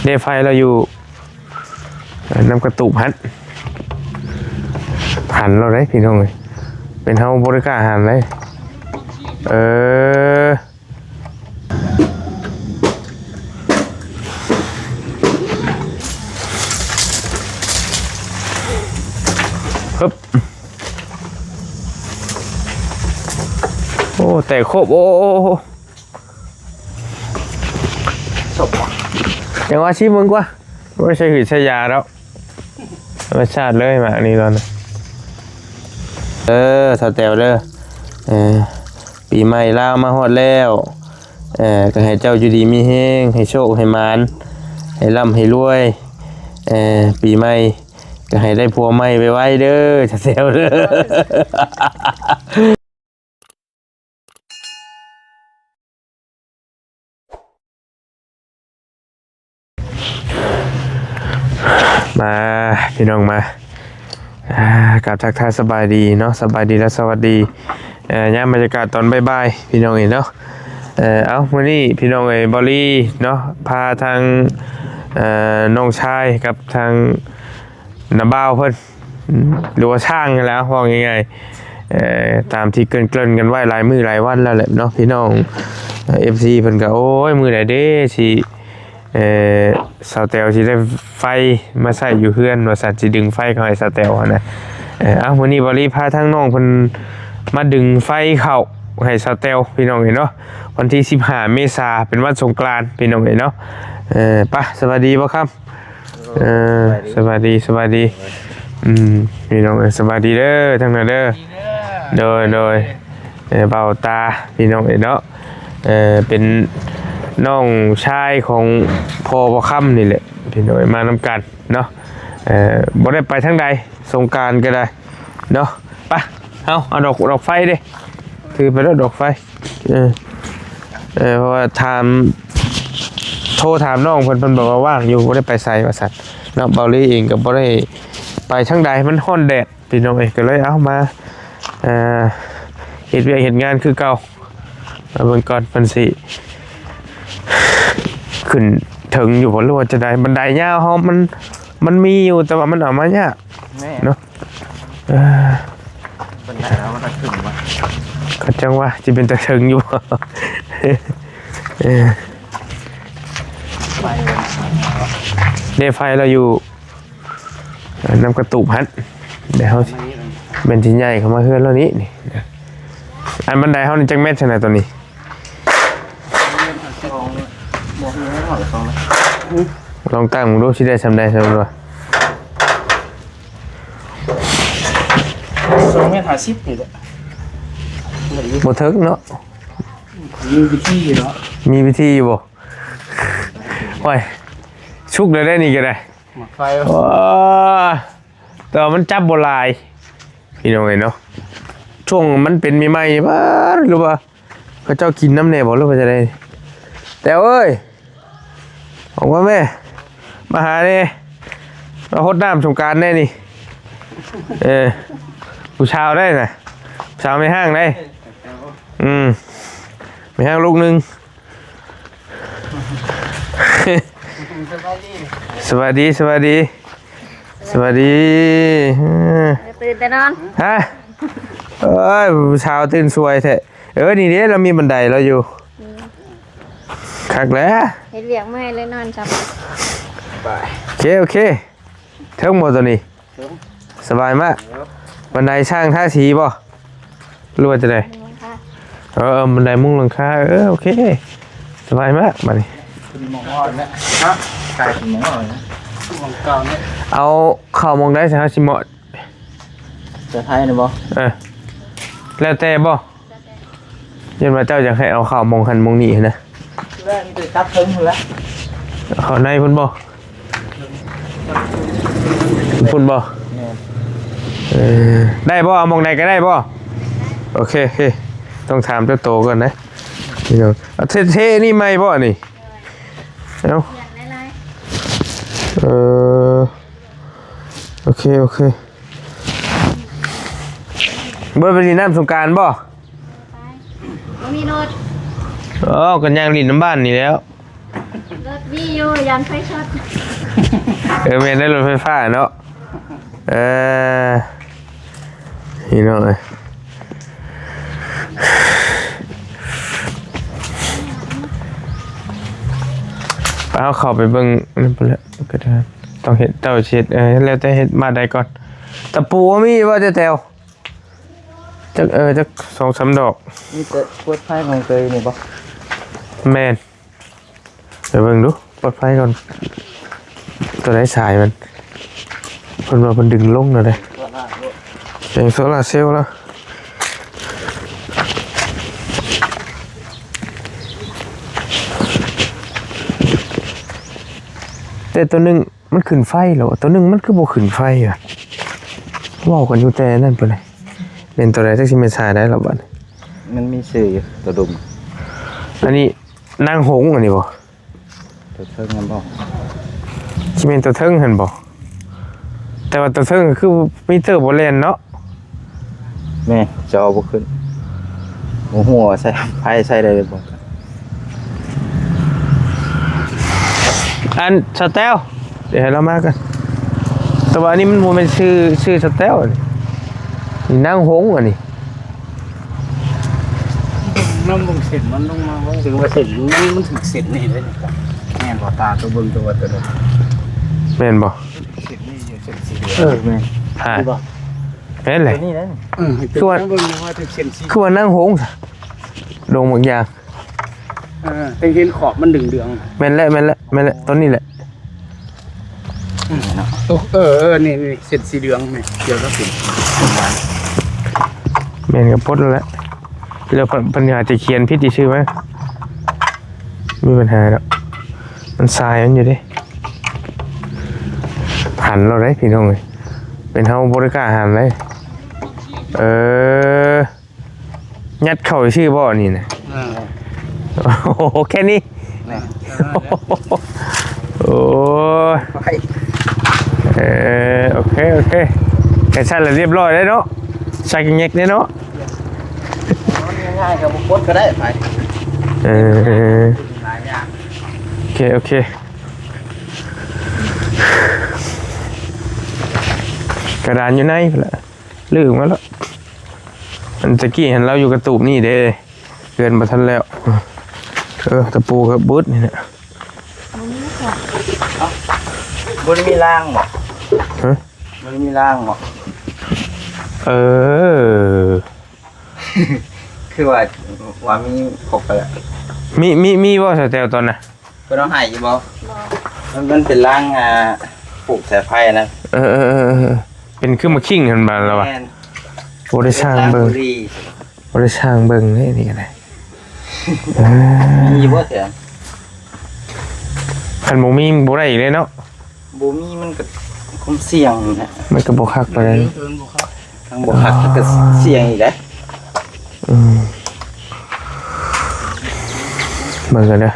ເດ້ ໄຟລາວຢູ່ ເອີ ນ້ຳກະຕູບຫັ້ນ ຫັນລາວໄດ໋ພີ່ນ້ອງເອີຍ ເປັນເຮົາບໍ່ໄດ້ກ້າຫັນເລີຍ ເອີ. ໂອ້ ແຕກໂຄບ ໂອ້ ໂອ້ ໂອ້ ຈັ່ງວ່າຊິເບິ່ງກວ່າ ບໍ່ໄດ້ໃສ່ຫືດໃສ່ຢາດອກ ທຳມະຊາດເລີຍໝາກນີ້ລະນະ ເອີ ສາວແຕວເດີ ເອີ ປີໃໝ່ລາວມາຮອດແລ້ວ ເອີ ກໍໃຫ້ເຈົ້າຢູ່ດີມີແຮງ ໃຫ້ໂຊກໃຫ້ໝານ ໃຫ້ລ່ຳໃຫ້ລວຍ ເອີ ປີໃໝ່ກໍໃຫ້ໄດ້ຜົວໃໝ່ໄວໆເດີ ສາວແຕວເດີ. ມາພີ່ນ້ອງມາ ອ່າ ກາບທັກທາຍສະບາຍດີເນາະ ສະບາຍດີ ແລະ ສະຫວັດດີ ເອີ ຍາມບັນຍາກາດຕອນບ່າຍໆ ພີ່ນ້ອງເອີຍເນາະ ເອີ ເອົ້າ ມື້ນີ້ພີ່ນ້ອງເອີຍ ບອລລີເນາະ ພາທາງ ເອີ ນ້ອງຊາຍກັບທາງນ້າບ່າວເພິ່ນ ຫຼືວ່າຊ່າງຫັ້ນແຫຼະ ເວົ້າງ່າຍໆ ເອີ ຕາມທີ່ເກີ່ນໆກັນໄວ້ຫຼາຍມື້ຫຼາຍວັນແລ້ວແຫຼະເນາະ ພີ່ນ້ອງ ເອີ ເອັຟຊີ ເພິ່ນກໍ ໂອ້ຍ ມື້ໃດເດ້ຊິ ເອີ ສາວແຕວຊິໄດ້ໄຟມາໃຊ້ຢູ່ເຮືອນວ່າຊັ້ນ ຊິດຶງໄຟເຂົ້າໃຫ້ສາວແຕວຫັ້ນນະ ເອີ ເອົ້າ ມື້ນີ້ບອລລີພາທາງນ້ອງເພິ່ນມາດຶງໄຟເຂົ້າໃຫ້ສາວແຕວ ພີ່ນ້ອງເອີຍເນາະ ວັນທີສິບຫ້າເມສາ ເປັນວັນສົງການ ພີ່ນ້ອງເອີຍເນາະ ເອີ ປະ ສະບາຍດີບ່າວຄຳ ເອີ ສະບາຍດີ ສະບາຍດີ ສະບາຍດີ ອືມ ພີ່ນ້ອງເອີຍ ສະບາຍດີເດີ ທັງນັ້ນເດີ ໂດຍ ໂດຍ ເອີ ບ່າວຕາ ພີ່ນ້ອງເອີຍເນາະ ເອີ ເປັນນ້ອງຊາຍຂອງພໍ່ບ່າວຄຳນີ້ແຫຼະ ພີ່ນ້ອງເອີຍ ມານຳກັນເນາະ ເອີ ບໍ່ໄດ້ໄປທາງໃດ ສົງການກໍໄດ້ເນາະ ໄປ ເຮົາເອົາດອກ ດອກໄຟເດ້ ຖືໄປໂລດດອກໄຟ ເອີ ເອີ ເພາະວ່າຖາມ ໂທຖາມນ້ອງເພິ່ນ ເພິ່ນບອກວ່າວ່າງຢູ່ ບໍ່ໄດ້ໄປໃສວ່າຊັ້ນເນາະ ເບົາລີເອງກໍບໍ່ໄດ້ໄປທາງໃດ ມັນຮ້ອນແດດ ພີ່ນ້ອງເອີຍ ກໍເລີຍເອົາມາ ເອີ ເຮັດວຽກເຮັດງານຄືເກົ່າ ມາເບິ່ງກ່ອນເພິ່ນຊິຂຶ້ນເຖິງຢູ່ບໍ່ ຫຼືວ່າຈັ່ງໃດ ບັນໄດຍາວເຮົາມັນ ມັນມີຢູ່ ແຕ່ວ່າມັນເອົາມາຍາກ ແມ່ນ ເນາະ ເອີ ບັນໄດເຮົາມັນຂຶ້ນບໍ່ ກໍຈັ່ງວ່າຊິເປັນຕາເຖິງຢູ່ ເອີ ໄຟ ເດ້ ໄຟລາວຢູ່ ເອີ ນ້ຳກະຕູບຫັ້ນ ແຕ່ເຮົາຊິ ແມ່ນຊິໃຫຍ່ເຂົ້າມາເຮືອນລາວນີ້ ນີ້ ອັນບັນໄດເຮົານີ້ຈັກແມັດຊັ້ນນະ ໂຕນີ້ ລອງຕັ້ງເບິ່ງດູ ຊິໄດ້ສ່ຳໃດ ສົມມຸດວ່າ ສອງແມັດຫ້າສິບນີ້ແຫຼະ ບໍ່ເຖິງເນາະ ມີວິທີຢູ່ເນາະ ມີວິທີຢູ່ບໍ່? ໂອ້ຍ ສຸກແລ້ວເດ້ນີ້ກໍໄດ້ ໝາກໄຟ ໂອ້ ແຕ່ວ່າມັນຈັບບໍ່ຫຼາຍ ພີ່ນ້ອງເອີຍເນາະ ຊ່ວງມັນເປັນໃໝ່ໆ ບາດ ຫຼືວ່າເຂົາເຈົ້າກິນນຳແດ່ບໍ່ ຫຼືວ່າຈັ່ງໃດ ແຕ່ເອີຍ ອອກມາແມ່ ມາຫາແດ່ ມາຫົດນ້ຳສົງການແດ່ນີ້ ເອີ ຜູ້ສາວໄດ໋ນະ ສາວແມ່ຮ້າງໄດ໋ ອືມ ແມ່ຮ້າງລູກໜຶ່ງ ສະບາຍດີ ສະບາຍດີ ສະບາຍດີ ເອີ ຕື່ນແຕ່ນອນ ຮະ ເອີຍ ຜູ້ສາວຕື່ນສວຍແທ້ ເອີ ນີ້ເດ້ ລາວມີບັນໄດລາວຢູ່ ອືມ ຄັກແຫຼະ ເຮັດວຽກເມື່ອຍເລີຍນອນຊະ ໂອເຄ ໂອເຄ ເຖິງບໍ່ໂຕນີ້? ເຖິງ ສະບາຍມາກ ເອີ ບັນໄດຊ່າງທາສີບໍ່? ຫຼືວ່າຈັ່ງໃດ? ເອີ ບັນໄດມຸງຫຼັງຄາ ເອີ ໂອເຄ ສະບາຍມາກບາດນີ້ ຂຶ້ນໝ່ອງອ່ອນແລ້ວ ຮະ ກາຍຂຶ້ນໝ່ອງອ່ອນແລ້ວ ໝ່ອງເກົ່ານີ້ ເອົາເຂົ້າໝ່ອງໃດຊະ ເຮົາຊິເໝາະ ແຕ່ໄທນີ້ບໍ່? ເອີ ແລ້ວແຕ່ບໍ່? ຢ້ານວ່າເຈົ້າຢາກໃຫ້ເອົາເຂົ້າໝ່ອງຫັ້ນໝ່ອງນີ້ຫັ້ນນະ ແລ້ວມີແຕ່ຈັບເທິງພຸ້ນແຫຼະ ເຂົ້າໃນພຸ້ນບໍ່? ພຸ້ນບໍ່? ແມ່ນ ເອີ ໄດ້ບໍ່? ເອົາໝ່ອງໃດກໍໄດ້ບໍ່? ໂອເຄ ໂອເຄ ຕ້ອງຖາມເຈົ້າໂຕກ່ອນນະ ເອົາເທ ເທນີ້ໃໝ່ບໍ່ນີ້? ເອົາ ເອີ ໂອເຄ ໂອເຄ ບໍ່ໄດ້ໄປຫຼິ້ນນ້ຳສົງການບໍ່? ບໍ່ມີລົດ ເອີ ກໍຍ່າງຫຼິ້ນນຳບ້ານນີ້ແຫຼ້ວ ລົດມີຢູ່ ຢ້ານໄຟຊັອດ. ເອີ ແມ່ນໄດ້ລົດໄຟຟ້າເນາະ. ເອີ ພີ່ນ້ອງເອີຍ ໄປ ເຮົາເຂົ້າໄປເບິ່ງນັ້ນພຸ້ນແຫຼະ ກໍໄດ້ ຕ້ອງເຮັດ ເຈົ້າຊິເຮັດ ເອີ ແລ້ວແຕ່ເຮັດບາດໃດກ່ອນ. ຕະປູມີບໍ່ ເຈົ້າແຕວ? ຈັກ ເອີ ຈັກສອງສາມດອກ. ມີແຕ່ເປີດໄຟຂອງເຕີຍນີ້ບໍ່? ແມ່ນ. ໄປເບິ່ງດູ ເປີດໄຟກ່ອນ ຕົວໃດສາຍມັນ ເພິ່ນວ່າເພິ່ນດຶງລົງແລ້ວເດ້ ແສງໂຊລາເຊວລະ. ແຕ່ຕົວໜຶ່ງມັນຂຶ້ນໄຟແລ້ວ ຕົວໜຶ່ງມັນຄືບໍ່ຂຶ້ນໄຟວະ? ເວົ້າກັນຢູ່ແຕ່ນັ້ນພຸ້ນນະ ແມ່ນຕົວໃດ ຈັກຊິແມ່ນສາຍໃດລະບັດນີ້. ມັນມີຊື່ຢູ່ ຕົວດຸ່ມ ອັນນີ້ ນາງຫົງອັນນີ້ບໍ່? ຕົວເທິງຫັ້ນບໍ່? ຊິແມ່ນຕົວເທິງຫັ້ນບໍ່? ແຕ່ວ່າຕົວເທິງກໍຄືມີເຕີບໍ່ແລ່ນເນາະ. ແມ່ນ ຈະເອົາບໍ່ຂຶ້ນ ບໍ່ຮູ້ວ່າໃຊ້ໄຟໃຊ້ໄດ້ຫຼືບໍ່. ອັນ ສະແຕວ ດຽວໃຫ້ລາວມາກ່ອນ. ແຕ່ວ່າອັນນີ້ມັນບໍ່ແມ່ນຊື່ ຊື່ສະແຕວ ອັນນີ້ ນີ້ນາງຫົງອັນນີ້. ນຳເບິ່ງເສັ້ນມັນລົງມາເບິ່ງ ຖືວ່າເສັ້ນມັນ ມັນຖືກເສັ້ນນີ້ເດ້. ແມ່ນບໍ່? ຕາຕົວເບິ່ງຕົວ ຕົວນັ້ນ ແມ່ນບໍ່? ເສັ້ນນີ້ຢູ່ເສັ້ນສີ ເອີ ແມ່ນ ຮະ ແມ່ນແຫຼະ ຕົວນີ້ແຫຼະ. ເອີ ຄືວ່າ ເບິ່ງວ່າຖືກເສັ້ນສີ ຄືວ່ານາງຫົງ ດົງບາງຢ່າງ. ເອີ ຈັ່ງເຫັນຂອບມັນເຫຼືອງໆ. ແມ່ນແຫຼະ ແມ່ນແຫຼະ ແມ່ນແຫຼະ ຕົວນີ້ແຫຼະ. ອືມ ເອີ ເອີ ນີ້ ນີ້ ເສັ້ນສີເຫຼືອງນີ້ ດຽວລະເປັນ ແມ່ນກໍພົດແລ້ວແຫຼະ. ແລ້ວເພິ່ນ ເພິ່ນອາດຈະຂຽນຜິດຊື່ໆ ມັນມີບັນຫາດອກ ມັນສາຍມັນຢູ່ເດ້. ຫັນແລ້ວເດ້ພີ່ນ້ອງເອີຍ ເປັນເຮົາບໍ່ໄດ້ກ້າຫັນເດ້. ເອີ ຍັດເຂົ້າຊື່ບໍ່ນີ້ນະ? ເອີ ໂອ້ໂຫ ແຄ່ນີ້ ແນ່ ໂອ້ຍ ໄປ ເອີ ໂອເຄ ໂອເຄ ແຕ່ຊັ້ນລະລຽບຮ້ອຍເດ້ເນາະ ຊັກແງກເດ້ເນາະ. ງ່າຍໆ ກໍບໍ່ກົດກໍໄດ້ໄປ ເອີ ຫຼາຍຢ່າງ ໂອເຄ ໂອເຄ ກະດານຢູ່ໃນພຸ້ນລະ ລືມມາແລ້ວ. ອັນຕະກີ້ຫັ້ນລາວຢູ່ກະຕູບນີ້ເດ້ ເຮືອນບໍ່ທັນແລ້ວ. ເອີ ຕະປູກໍເບິດນີ້ແຫຼະ. ບໍ່ໄດ້ມີລາງບໍ່? ຮະ? ບໍ່ໄດ້ມີລາງບໍ່? ເອີ ຄືວ່າ ວ່າມີຄົບໄປແລ້ວ. ມີ ມີ ມີບໍ່ສະແຕວຕອນນະ? ເພິ່ນເອົາໃຫ້ຢູ່ບໍ່? ບໍ່ ມັນ ມັນເປັນລາງ ອ່າ ຜູກສາຍໄຟນະ. ເອີ ເປັນຄືໝາກຂີງຫັ້ນບາດລະວະ. ແມ່ນ ບໍ່ໄດ້ຊ່າງເບິ່ງ ບໍ່ໄດ້ຊ່າງເບິ່ງເດ້ນີ້ກໍໄດ້. ມີຢູ່ບໍ່ແຖວ? ຄັນບໍ່ມີມັນບໍ່ໄດ້ອີກເດ້ເນາະ. ບໍ່ມີມັນກໍຄວາມສ່ຽງນະ ມັນກໍບໍ່ຄັກປານໃດ. ເອີ ມັນບໍ່ຄັກ ທາງບໍ່ຄັກ ມັນກໍສ່ຽງອີກເດ້. ອືມ ເບິ່ງກັນເດີ.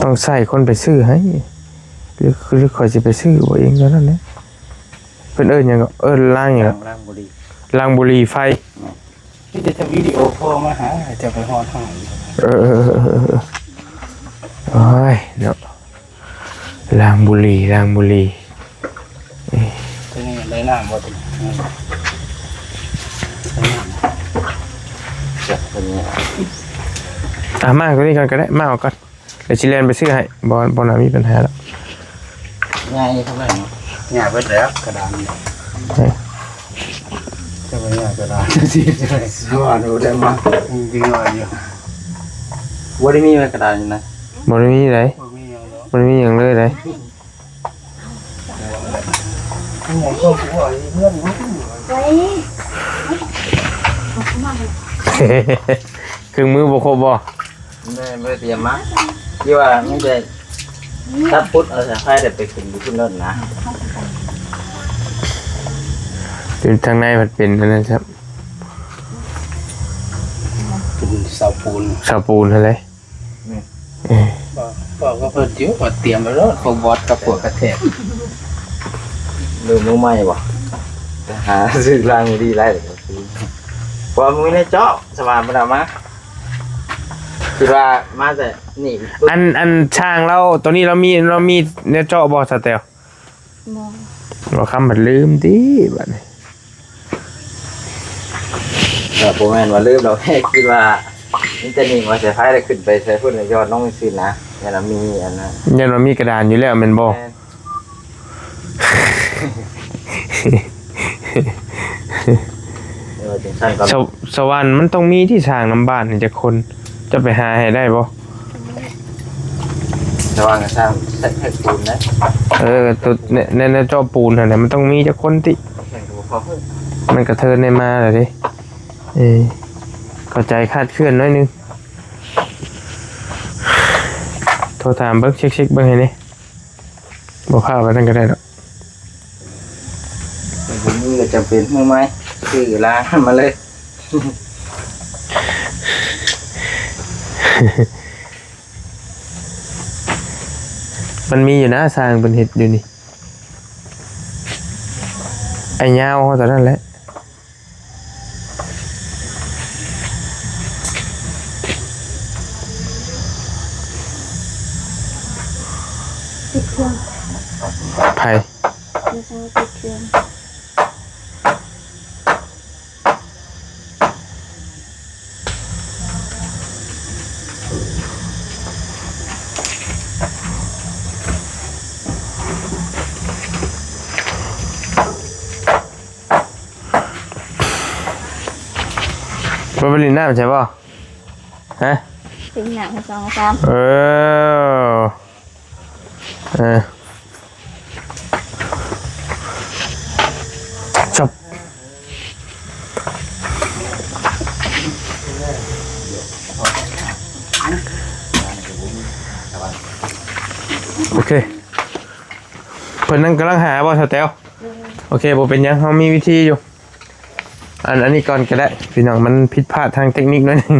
ຕ້ອງໃຊ້ຄົນໄປຊື້ໃຫ້ ຫຼື ຫຼືຂ້ອຍຊິໄປຊື້ເອົາເອງເທົ່ານັ້ນແຫຼະ. ເພິ່ນເອີ້ນຫຍັງເກາະ? ເອີ້ນລາງຫຍັງເກາະ? ລາງ ລາງບຸຫຼີ ລາງບຸຫຼີໄຟ. ແມ່ນ ມີແຕ່ຈະວິດີໂອຄໍມາຫາ ໃຫ້ເຈົ້າໄປຮອດຫ້ອງ. ເອີ ໂອ້ຍເນາະ ລາງບຸຫຼີ ລາງບຸຫຼີ. ຕົວນີ້ໄດ້ນ້ຳບໍ່ຕົວນີ້? ອືມ ໄດ້ນ້ຳ. ຈັກຕົວນີ້ ອ່ະ ມາຕົວນີ້ກ່ອນກໍໄດ້ ມາເອົາກ່ອນ ດຽວຊິແລ່ນໄປຊື້ໃຫ້. ບໍ່ ບໍ່ໜ້າມີບັນຫາດອກ. ໃຫຍ່ເທົ່າໃດເນາະ? ໃຫຍ່ເບິດແລ້ວກະດານນີ້. ເອີ ຈະໄປໃຫຍ່ກະດານ ຊິວ່າບໍ່ໄດ້ມາ. ອືມ ດີວ່າຢູ່ ບໍ່ໄດ້ມີໄວ້ກະດານນີ້ນະ. ບໍ່ໄດ້ມີໃດ ບໍ່ໄດ້ມີຫຍັງເລີຍໃດ. ເຄື່ອງມືບໍ່ຄົບບໍ່? ແມ່ນ ບໍ່ໄດ້ຕຽມມາ. ທີ່ວ່າມີແຕ່ຕັດປຸດເອົາສາຍໄຟໄດ້ໄປຂຶ້ນຢູ່ພຸ້ນໂລດນະ. ຢູ່ທາງໃນມັນເປັນອັນນັ້ນຊ້ຳ ເປັນເສົາປູນ ເສົາປູນຫັ້ນແຫຼະ. ແມ່ນ ເອີ ບອກ ບອກກັບເພິ່ນຢູ່ວ່າຕຽມໄວ້ໂລດ ພວກບອດກັບພວກກະແທກ. ເລີ່ມມືໃໝ່ບໍ່? ໄປຫາຊື້ລາງບໍ່ດີຫຼາຍ ເພາະວ່າມື້ນີ້ເຈາະສະຫວ່າງບໍ່ໄດ້ເອົາມາ. ຄິດວ່າມາແຕ່ນີ້ ອັນ ອັນຊ່າງລາວໂຕນີ້ລາວມີ ລາວມີແນວເຈາະບໍ່ ສາວແຕວ? ບໍ່ ບໍ່ຄຳບັດລືມຕິບັດນີ້. ກໍບໍ່ແມ່ນວ່າລືມດອກ ແຄ່ຄິດວ່າມີແຕ່ນີ້ມາໃສ່ໄຟ ແລ້ວຂຶ້ນໄປໃສ່ພຸ້ນ ແລ້ວຢອດລົງຊື່ນະ. ຢ້ານວ່າມີອັນນັ້ນ ຢ້ານວ່າມີກະດານຢູ່ແລ້ວແມ່ນບໍ່? ແມ່ນ. ເອີ ຈັ່ງຊັ້ນກໍ ສະ ສະຫວັນມັນຕ້ອງມີທີ່ສ້າງນຳບ້ານນີ້ຈັກຄົນ ຈະໄປຫາໃຫ້ໄດ້ບໍ່? ສະຫວັນກໍສ້າງໃສ່ແຜ່ນປູນນະ. ເອີ ໂຕ ໃນ ໃນ ໃນເຈາະປູນຫັ້ນນະ ມັນຕ້ອງມີຈັກຄົນຕິ? ແມ່ນກໍບໍ່ພໍ ມັນກະເທີນໄດ້ມາແລ້ວເດ້. ເອີ ເຂົ້າໃຈຄາດເຄື່ອນໜ້ອຍໜຶ່ງ. ໂທຖາມເບິ່ງ ເຊັກໆເບິ່ງໃຫ້ແດ່. ບໍ່ພາໄປນັ້ນກໍໄດ້ດອກ. ບໍ່ມີກໍຈຳເປັນ ມືໃໝ່ ຊື້ລາງມາເລີຍ. ມັນມີຢູ່ນະ ຊ່າງເພິ່ນເຮັດຢູ່ນີ້ ໄອ້ຍາວເຮົາຕອນນັ້ນແຫຼະ. ຕິດເຄື່ອງ ໃຜ? ມີຊ່າງຕິດເຄື່ອງ. ບໍ່ໄປຫຼິ້ນນ້ຳໃຊ່ບໍ່? ຮະ? ເປັນຫຍັງ ສອງສາມ ເອີ ເອີ ຈົບ. ໂອເຄ ເພິ່ນນັ້ນກຳລັງຫາບໍ່ ສາວແຕວ? ໂອເຄ ບໍ່ເປັນຫຍັງ ເຮົາມີວິທີຢູ່. ອັນ ອັນນີ້ກ່ອນກໍໄດ້ພີ່ນ້ອງ ມັນຜິດພາດທາງເຕັກນິກໜ້ອຍໜຶ່ງ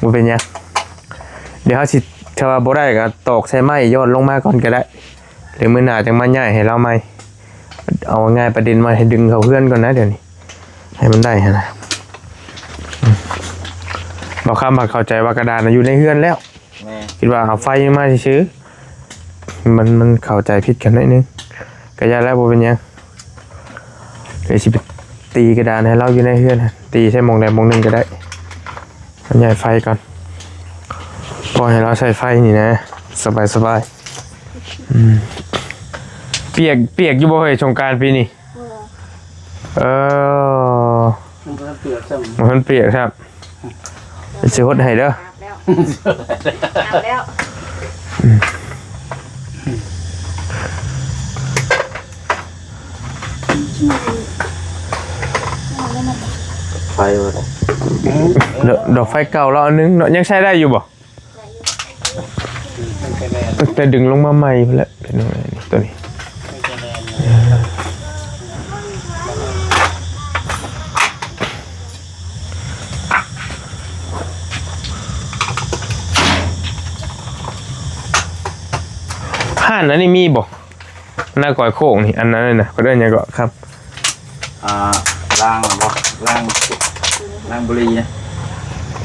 ບໍ່ເປັນຫຍັງ. ດຽວເຮົາຊິ ຖ້າວ່າບໍ່ໄດ້ກໍຕອກໃສ່ໄມ້ຍ້ອນລົງມາກ່ອນກໍໄດ້ ຫຼືມື້ໜ້າຈັ່ງມາຍ້າຍໃຫ້ລາວໃໝ່. ເອົາງ່າຍປະເດັນວ່າໃຫ້ດຶງເຂົ້າເຮືອນກ່ອນນະ ດຽວນີ້ໃຫ້ມັນໄດ້ຫັ້ນນະ. ອືມ ບ່າວຄຳຫາກເຂົ້າໃຈວ່າກະດານນະຢູ່ໃນເຮືອນແລ້ວ. ແມ່ນ ຄິດວ່າເອົາໄຟມາຊື່ໆ ມັນ ມັນເຂົ້າໃຈຜິດກັນໜ້ອຍໜຶ່ງ ກະຢ່າແລ້ວ ບໍ່ເປັນຫຍັງ. ດຽວຊິໄປຕີກະດານໃຫ້ລາວຢູ່ໃນເຮືອນ ຕີໃສ່ໝ່ອງໃດໝ່ອງໜຶ່ງກະໄດ້. ມັນຍ້າຍໄຟກ່ອນ ປ່ອຍໃຫ້ລາວໃຊ້ໄຟນີ້ນະ ສະບາຍໆ. ອືມ ປຽກ ປຽກຢູ່ບໍ່ເຮີ້ຍ ສົງການປີນີ້? ເອີ ມັນບໍ່ທັນປຽກຊ້ຳ ມັນປຽກຊ້ຳ ຊິຫົດໃຫ້ເດີ ອາບແລ້ວ ອາບແລ້ວ. ໄຟບໍ່ໄດ້ ດອກ ດອກໄຟເກົ່າລາວອັນໜຶ່ງເນາະ ຍັງໃຊ້ໄດ້ຢູ່ບໍ່? ຕັ້ງແຕ່ດຶງລົງມາໃໝ່ພຸ້ນແຫຼະ ເປັນຫຍັງນີ້ ໂຕນີ້ ຮ້ານອັນນີ້ມີບໍ່? ໜ້າກອຍໂຄ້ງນີ້ ອັນນັ້ນນະ ເພິ່ນເອີ້ນຫຍັງເກາະ? ອ່າ ລາງບໍ? ລາງ ລາງບຸລີນະ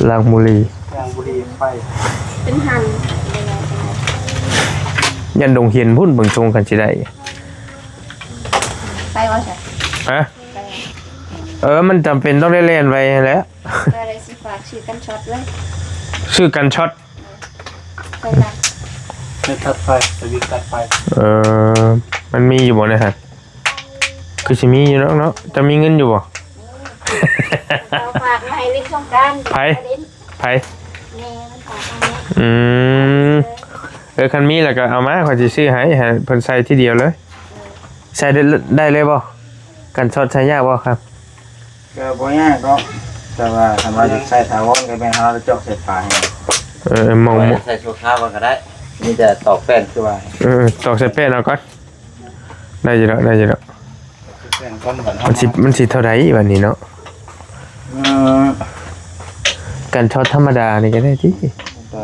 ລາງບຸລີ ລາງບຸລີໄຟ ເປັນຫັ້ນ ຢ້ານດົງເຫັນພຸ້ນ ເບິ່ງຊົງກັນຊິໄດ້ ໄປບໍ່? ຮະ? ເອີ ມັນຈຳເປັນຕ້ອງໄດ້ແລ່ນໄວຫັ້ນແຫຼະ ກໍເລີຍຊິຝາກຊື້ກັນຊັອດເລີຍ ຊື້ກັນຊັອດ ໄຟຕັດ ໄຟຕັດໄຟ ສະວິດຕັດໄຟ ເອີ ມັນມີຢູ່ບໍ່ໃນຫັ້ນ? ຄືຊິມີຢູ່ດອກເນາະ ເຈົ້າມີເງິນຢູ່ບໍ່? ເຂົາຝາກມາໃຫ້ຫຼິ້ນສົງການ ໃຜ? ໃຜ? ແມ່ມັນຝາກມາໃຫ້ ອືມ ເອີ ຄັນມີແລ້ວກໍເອົາມາ ຂ້ອຍຊິຊື້ໃຫ້ ໃຫ້ເພິ່ນໃສ່ທີດຽວເລີຍ ເອີ ໃສ່ໄດ້ ໄດ້ເລີຍບໍ່? ກັນຊັອດໃສ່ຍາກບໍ່ຄັບ? ກໍບໍ່ຍາກດອກ ແຕ່ວ່າຄັນວ່າຢາກໃສ່ຖາວອນກໍແມ່ນເຮົາຈອກໃສ່ຝາໃຫ້ ເອີ ໝ່ອງ ໃສ່ຊົ່ວຄາວກ່ອນກໍໄດ້ ມີແຕ່ຕອກແປ້ນຄືວ່າ ເອີ ຕອກໃສ່ແປ້ນເອົາກ່ອນ ໄດ້ຢູ່ດອກ ໄດ້ຢູ່ດອກ ແປ້ນກ່ອນບັດເຮົາ ມັນຊິ ມັນຊິເທົ່າໃດບັດນີ້ເນາະ? ເອີ ກັນຊັອດທຳມະດານີ້ກໍໄດ້ຕິ ກໍ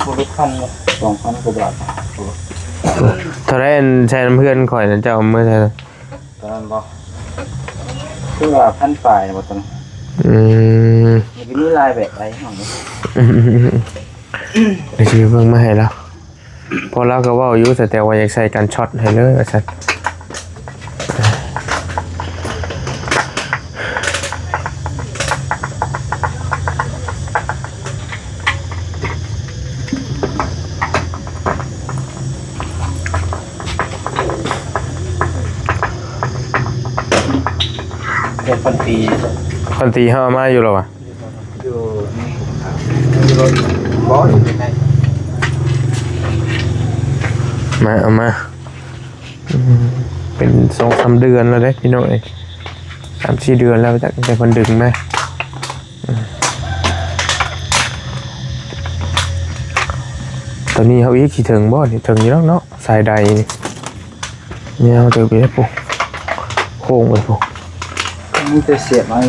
ບໍ່ເລິກພັນ ສອງພັນກວ່າບາດ ເທົ່າໃດ ອັນໃສ່ນຳເຮືອນຂ້ອຍນັ້ນ ເຈົ້າເອົາມາໃສ່ ຕອນນັ້ນບໍ່? ຄືວ່າພັນປາຍບໍ່ຕອນນັ້ນ ອືມ ມີຫຼາຍແບບຫຼາຍຫ້ອງ. ອືມໆໆ ດຽວຊິໄປເບິ່ງມາໃຫ້ລາວ. ເພາະລາວກໍເວົ້າຢູ່ ແຕ່ວ່າຢາກໃສ່ກັນຊັອດໃຫ້ເລີຍວ່າຊັ້ນ. ເປັນພັນປີ ພັນປີເຮົາເອົາມາຢູ່ແລ້ວຫວາ? ຢູ່ໃນ ຢູ່ລົດບໍ່ ຢູ່ໃນ ມາ ເອົາມາ. ອືມ ເປັນສອງສາມເດືອນແລ້ວເດ້ພີ່ນ້ອງເອີຍ ສາມສີ່ເດືອນແລ້ວ ຈັກແຕ່ເພິ່ນດຶງມາ. ອືມ ຕອນນີ້ເຮົາອີກຊິເຖິງບໍ່ນີ້? ເຖິງຢູ່ດອກເນາະ ສາຍໃດນີ້ ຍາວເຕີບຢູ່ເດ້ພຸ້ນ ໂຄ້ງໄປພຸ້ນ. ມີແຕ່ສຽບເອົາ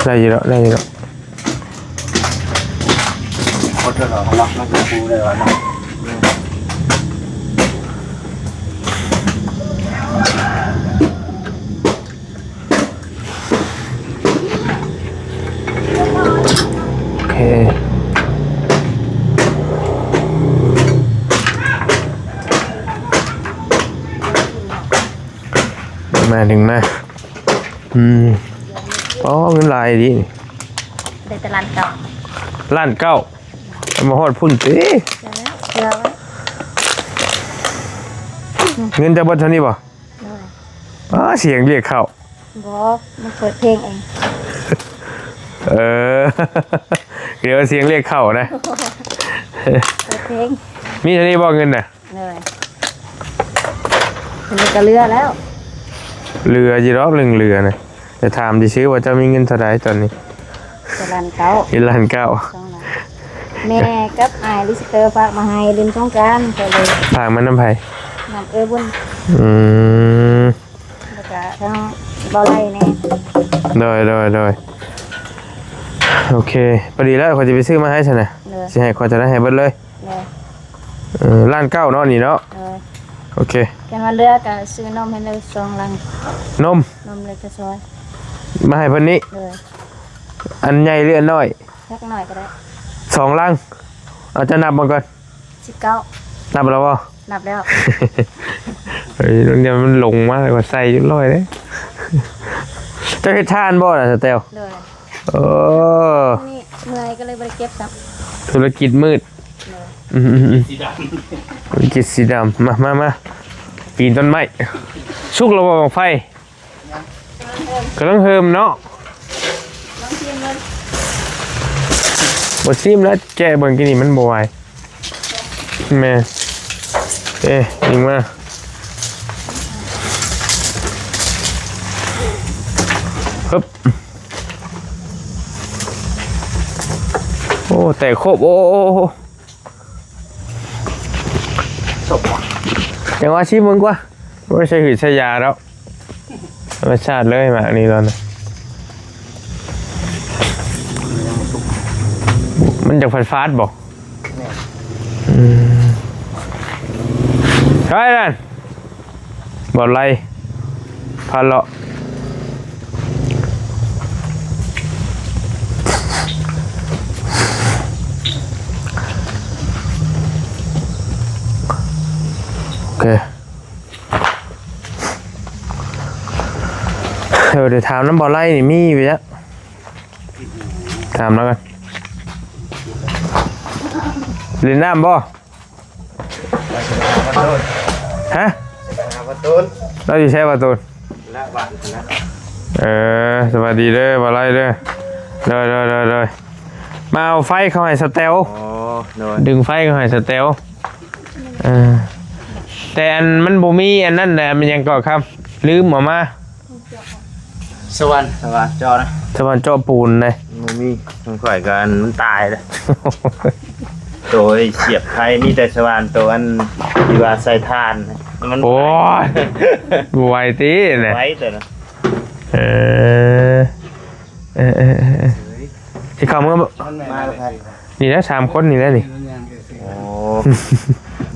ໄດ້ຢູ່ດອກ ໄດ້ຢູ່ດອກ. ເອົາເຖິງເອົາລັກມັນກໍປູໄດ້ວ່າເນາະ. ໂອເຄ ມາ ດຶງມາ. ອືມ ອໍ ເງິນຫຼາຍດີ. ໄດ້ແຕ່ລ້ານເກົ້າ. ລ້ານເກົ້າ ມັນບໍ່ຮອດພຸ້ນຕິ? ເອົາແລ້ວ ເອົາແລ້ວ. ເງິນຈະເບິດເທົ່ານີ້ບໍ່? ໂດຍ. ອໍ ສຽງລຽກເຂົ້າ. ບໍ່ ມັນເປີດເພງເອງ. ເອີ ດຽວສຽງລຽກເຂົ້ານະ. ເປີດເພງ. ມີເທົ່ານີ້ບໍ່ເງິນນະ? ໂດຍ. ເພິ່ນກໍເຫຼືອແລ້ວ. ເຫຼືອຢູ່ດອກ ເລື່ອງເຫຼືອນະ. ຈະຖາມຊື່ໆວ່າເຈົ້າມີເງິນເທົ່າໃດຕອນນີ້? ແຕ່ລ້ານເກົ້າ. ເຮັດລ້ານເກົ້າ. ສອງລ້ານ. ແມ່ກັບອ້າຍລິສເຕີຝາກມາໃຫ້ຫຼິ້ນສົງການ ກໍເລີຍ. ຝາກມານຳໃຜ? ນຳເອື້ອຍບຸນ. ອືມ. ແລ້ວກະທາງບໍ່ໄລ່ແດ່. ໂດຍ ໂດຍ ໂດຍ. ໂອເຄ ພໍດີແລ້ວ ຂ້ອຍຊິໄປຊື້ມາໃຫ້ຊັ້ນນະ. ໂດຍ. ຊິໃຫ້ຂ້ອຍເທົ່າໃດໃຫ້ເບິດເລີຍ. ໂດຍ. ເອີ ລ້ານເກົ້າເນາະ ນີ້ເນາະ. ໂດຍ. ໂອເຄ ຄັນວ່າເຫຼືອກໍຊື້ນົມໃຫ້ເລີຍສອງລັງ. ນົມ? ນົມເລັກກະຊອຍ ມາໃຫ້ເພິ່ນນີ້. ໂດຍ. ອັນໃຫຍ່ຫຼືອັນນ້ອຍ? ຈັກໜ້ອຍກໍໄດ້. ສອງລັງ. ເອົາ ເຈົ້ານັບເບິ່ງກ່ອນ. ສິບເກົ້າ. ນັບແລ້ວບໍ່? ນັບແລ້ວ. ເອີຍ ດຽວມັນລົງມາແລ້ວກໍໃສ່ຮຽບຮ້ອຍເດ້. ເຈົ້າເຮັດທານບໍ່ນະ ສະແຕວ? ໂດຍ. ເອີ ນີ້ເມື່ອຍກໍເລີຍບໍ່ໄດ້ເກັບຊ້ຳ. ທຸລະກິດມືດ. ໂດຍ. ອືມໆໆ ສີດຳ ທຸລະກິດສີດຳ. ມາ ມາ ມາ ປີນຕົ້ນໄມ້. ສຸກແລ້ວບໍ່ບັ້ງໄຟ? ກຳລັງເຮີມເນາະ. ລອງຊີມເບິ່ງ. ບໍ່ຊີມແລ້ວ ແກະເບິ່ງ ກິນນີ້ມັນບໍ່ໄຫວ. ແມ່ນ. ເອ ຍິງມາ. ຮຶບ. ໂອ້ ແຕກໂຄບ. ໂອ້ ໂອ້ ໂອ້. ສົບຫວາ? ຈັ່ງວ່າຊີມເບິ່ງກວ່າ. ບໍ່ໄດ້ໃສ່ຫືດໃສ່ຢາດອກ. ທຳມະຊາດເລີຍໝາກນີ້ຕອນນີ້. ມັນຈະຝາດໆບໍ່? ແມ່ນ. ອືມ. ໃຊ່ນັ້ນ. ບໍ່ໄລ່ ພາເລາະ. ໂອເຄ ເອີ ດຽວຖາມນຳບໍ່ໄລ່ນີ້ມີຢູ່ຈັກ. ຖາມລາວກ່ອນ. ຫຼິ້ນນ້ຳບໍ່? ຮະ? ລາວຢູ່ໃສ ປະຕູນ? ເອີ ສະບາຍດີເດີ ບ່າວໄລ່ເດີ. ໂດຍ ໂດຍ ໂດຍ ໂດຍ. ມາເອົາໄຟເຂົ້າໃຫ້ສະແຕວ. ອໍ ໂດຍ. ດຶງໄຟເຂົ້າໃຫ້ສະແຕວ. ເອີ ແຕ່ອັນມັນບໍ່ມີອັນນັ້ນແຫຼະ ມັນຫຍັງເກາະຄຳ ລືມເອົາມາ. ສະຫວ່ານ ສະຫວ່ານເຈາະນະ ສະຫວ່ານເຈາະປູນເດ້. ບໍ່ມີ ຂອງຂ້ອຍກໍອັນມັນຕາຍແລ້ວ. ໂຕໄອ້ສຽບໄຟ ມີແຕ່ສະຫວ່ານໂຕອັນທີ່ວ່າໃສ່ຖ່ານ ມັນ ໂອ້ຍ ບໍ່ໄຫວຕິນະ. ໄຫວແຕ່ນະ. ເອີ ເອີ ເອີ ເອີ ເອີ ຊິເຂົ້າເມືອ ມາແລ້ວ. ນີ້ແຫຼະ ສາມຄົນນີ້ແຫຼະນີ້. ໂອ້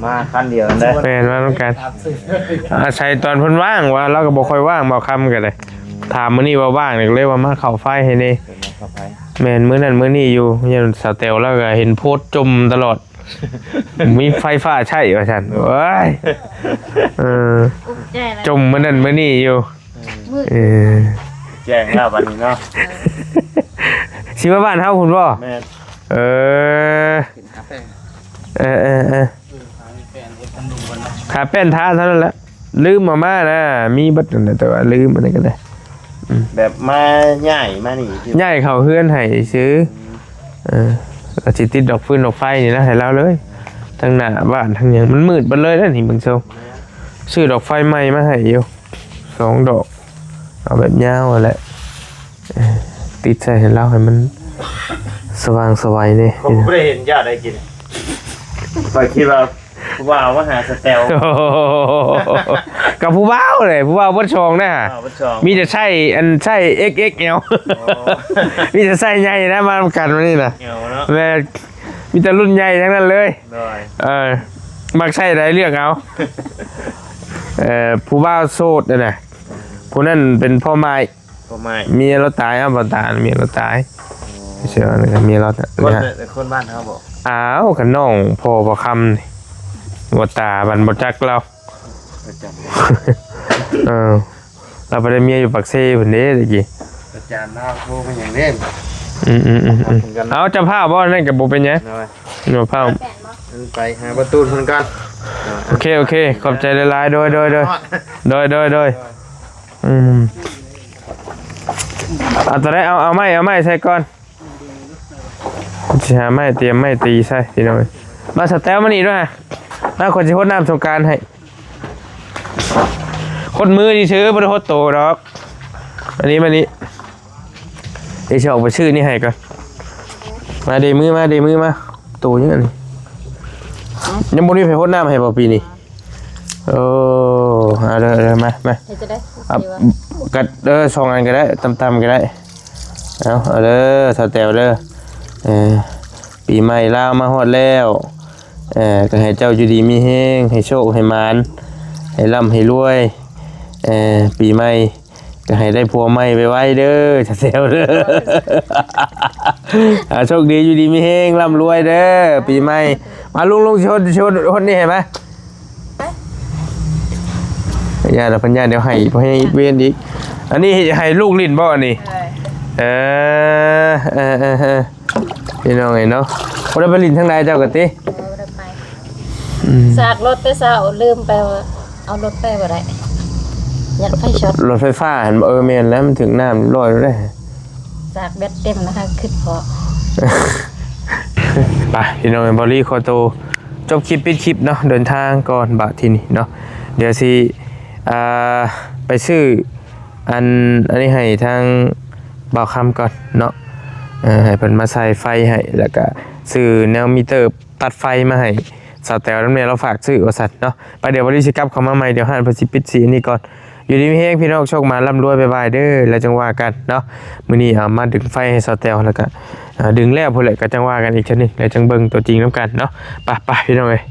ມາຄັນດຽວກັນເດີ. ແມ່ນ ມານຳກັນ. ອາໄສຕອນເພິ່ນວ່າງ ວ່າລາວກໍບໍ່ຄ່ອຍວ່າງ ບ່າວຄຳກໍໄດ້. ອືມ ຖາມມື້ນີ້ວ່າວ່າງ ກໍເລີຍວ່າມາເຂົ້າໄຟໃຫ້ແດ່. ເພິ່ນມາເຂົ້າໄຟ. ແມ່ນ ມື້ນັ້ນມື້ນີ້ຢູ່ ຍ້ອນສາວແຕວລາວກໍເຫັນໂພສຈມຕະຫຼອດ ມີໄຟຟ້າໃຊ້ວ່າຊັ້ນ. ໂອ້ຍ ເອີ ອຸກໃຈນະ ຈົມມື້ນັ້ນມື້ນີ້ຢູ່. ມືດ ເອີ ແຈ້ງແລ້ວບັດນີ້ເນາະ ຊິມາບ້ານເຮົາພຸ້ນບໍ່? ແມ່ນ ເອີ ເອີ ເອີ ເອີ ເອີ ຫາແປ້ນທາເທົ່ານັ້ນແຫຼະ ລືມເອົາມານະ ມີເບິດນັ້ນແຫຼະ ແຕ່ວ່າລືມອັນນັ້ນກໍໄດ້ ອືມ ແບບມາຍ້າຍມານີ້ ຍ້າຍເຂົ້າເຮືອນໃຫ້ຊື່ ອືມ ເອີ ລາວຊິຕິດດອກຟືນດອກໄຟນີ້ນະ ໃຫ້ລາວເລີຍ ທັງໜ້າບ້ານທັງຫຍັງ ມັນມືດເບິດເລີຍເດ້ນີ້ ເບິ່ງຊົງ ຊື້ດອກໄຟໃໝ່ມາໃຫ້ຢູ່ ສອງດອກ ເອົາແບບຍາວຫັ້ນແຫຼະ ເອີ ຕິດໃສ່ໃຫ້ລາວໃຫ້ມັນສະຫວ່າງສະໄຫວແດ່. ຂ້ອຍບໍ່ໄດ້ເຫັນເຈົ້າໄດ້ກິນ ຂ້ອຍຄິດວ່າຜູ້ບ່າວມາຫາສະແຕວ ກັບຜູ້ບ່າວເລີຍ ຜູ້ບ່າວເບິດຊ່ອງນະ ອ້າວ ເບິດຊ່ອງ ມີແຕ່ໃຊ້ອັນ ໃຊ້ ເອັກແອລ ໂອ້ ມີແຕ່ໃຊ້ໃຫຍ່ນະ ມານຳກັນມື້ນີ້ນະ ແອວເນາະ ແມ່ນ ມີແຕ່ລຸ້ນໃຫຍ່ທັງນັ້ນເລີຍ ໂດຍ ເອີ ມັກໃຊ້ໃດເລືອກເອົາ ເອີ ຜູ້ບ່າວໂສດຫັ້ນນະ ຜູ້ນັ້ນເປັນພໍ່ໝ້າຍ ພໍ່ໝ້າຍ ເມຍລາວຕາຍ ເອົາ ບໍ່ຕາຍ ເມຍລາວຕາຍ ອໍ ເຊື່ອວ່າເມຍລາວຕາຍ ຄົນ ນະ ຄົນບ້ານເຮົາບໍ່? ອ້າວ ກໍນ້ອງພໍ່ບ່າວຄຳນີ້ ບໍ່ຕາ ບັນບໍ່ຈັກລາວ ປະຈຳ ເອີ ລາວໄປໄດ້ເມຍຢູ່ປາກເຊພຸ້ນເດ້ຕະກີ້ ອາຈານລາວໂທມາຫຍັງເດ້ ອືມໆໆໆ ເອົາ ເຈົ້າພາບບໍ່? ນັ້ນກໍບໍ່ເປັນຫຍັງ ໂດຍ ເຈົ້າພາບ ແປດບໍ່? ໄປຫາປະຕູເພິ່ນກ່ອນ ໂອເຄ ໂອເຄ ຂອບໃຈຫຼາຍໆ ໂດຍ ໂດຍ ໂດຍ ໂດຍ ໂດຍ ໂດຍ ອືມ ເອົາຕົວໃດ ເອົາ ເອົາໄມ້ ເອົາໄມ້ໃສ່ກ່ອນ ຊິຫາໄມ້ ຕຽມໄມ້ຕີໃສ່ພີ່ນ້ອງເອີຍ ມາສະແຕວມານີ້ດ້ວຍ ມາ ຂ້ອຍຊິຫົດນ້ຳສົງການໃຫ້ ຫົດມືຊື່ໆ ບໍ່ໄດ້ຫົດໂຕດອກ ອັນນີ້ມານີ້ ດຽວຊິອອກໄປຊື້ນີ້ໃຫ້ກ່ອນ ມາເດມື ມາເດມື ມາ ໂຕຍັງອັນນີ້ ຍັງບໍ່ມີໃຜຫົດນ້ຳໃຫ້ບໍ່ປີນີ້? ໂອ້ ເອົາເດີ ເອົາເດີ ມາ ມາ ເຮັດຈັ່ງໃດ? ເອົາ ເອົາ ກັດ ເອີ ສອງອັນກໍໄດ້ ຕ່ຳໆກໍໄດ້ ເອົາ ເອົາເດີ ສາວແຕວເດີ ເອີ ປີໃໝ່ລາວມາຮອດແລ້ວ ເອີ ກໍໃຫ້ເຈົ້າຢູ່ດີມີແຮງ ໃຫ້ໂຊກໃຫ້ໝານ ໃຫ້ລ່ຳໃຫ້ລວຍ ເອີ ປີໃໝ່ ກໍໃຫ້ໄດ້ຜົວໃໝ່ໄວໆເດີ ສາວແຕວເດີ ອ່າ ໂຊກດີ ຢູ່ດີມີແຮງ ລ່ຳລວຍເດີ ປີໃໝ່ ມາ ລຸງ ລຸງ ຊິຫົດ ຊິຫົດ ຫົດນີ້ໃຫ້ມາ ໄປ ຢ່າດອກ ເພິ່ນຢ້ານດຽວໃຫ້ເວນອີກ ອັນນີ້ໃຫ້ລູກຫຼິ້ນບໍ່ອັນນີ້? ເອີ ເອີ ເອີ ເອີ ພີ່ນ້ອງເອີຍເນາະ ບໍ່ໄດ້ໄປຫຼິ້ນທາງໃດເຈົ້າກໍຕິ? ເອີ ບໍ່ໄດ້ໄປ ອືມ ສາກລົດແຕ່ເຊົ້າ ລືມໄປວ່າເອົາລົດໄປບໍ່ໄດ້ ຢ້ານໄຟຊັອດ ລົດໄຟຟ້າຫັ້ນບໍ່? ເອີ ແມ່ນແລ້ວ ມັນຖືກນ້ຳລອຍແລ້ວເດ້ ສາກແບັດເຕັມແລ້ວ ຄຶດພໍ ໄປ ພີ່ນ້ອງເອີຍ ເບົາລີຂໍໂຕຈົບຄລິບ ປິດຄລິບເນາະ ເດີນທາງກ່ອນບາດທີນີ້ເນາະ ດຽວຊິ ອ່າ ໄປຊື້ ອັນ ອັນນີ້ໃຫ້ທາງບ່າວຄຳກ່ອນເນາະ ເອີ ໃຫ້ເພິ່ນມາໃສ່ໄຟໃຫ້ ແລ້ວກະຊື້ແນວມີເຕີຕັດໄຟມາໃຫ້ສາວແຕວນຳແດ່ ລາວຝາກຊື້ວ່າຊັ້ນເນາະ ໄປ ດຽວເບົາລີຊິກັບເຂົ້າມາໃໝ່ ດຽວຮ້ານເພິ່ນຊິປິດ ຊິອັນນີ້ກ່ອນ ຢູ່ດີມີແຮງພີ່ນ້ອງ ໂຊກໝານລ່ຳລວຍ ບາຍບາຍເດີ ແລ້ວຈັ່ງວ່າກັນເນາະ ມື້ນີ້ເອົາມາດຶງໄຟໃຫ້ສາວແຕວ ແລ້ວກະ ອ່າ ດຶງແລ້ວພຸ້ນແຫຼະ ກໍຈັ່ງວ່າກັນອີກເທື່ອໜຶ່ງ ແລ້ວຈັ່ງເບິ່ງຕົວຈິງນຳກັນເນາະ ໄປໆ ພີ່ນ້ອງເອີຍ.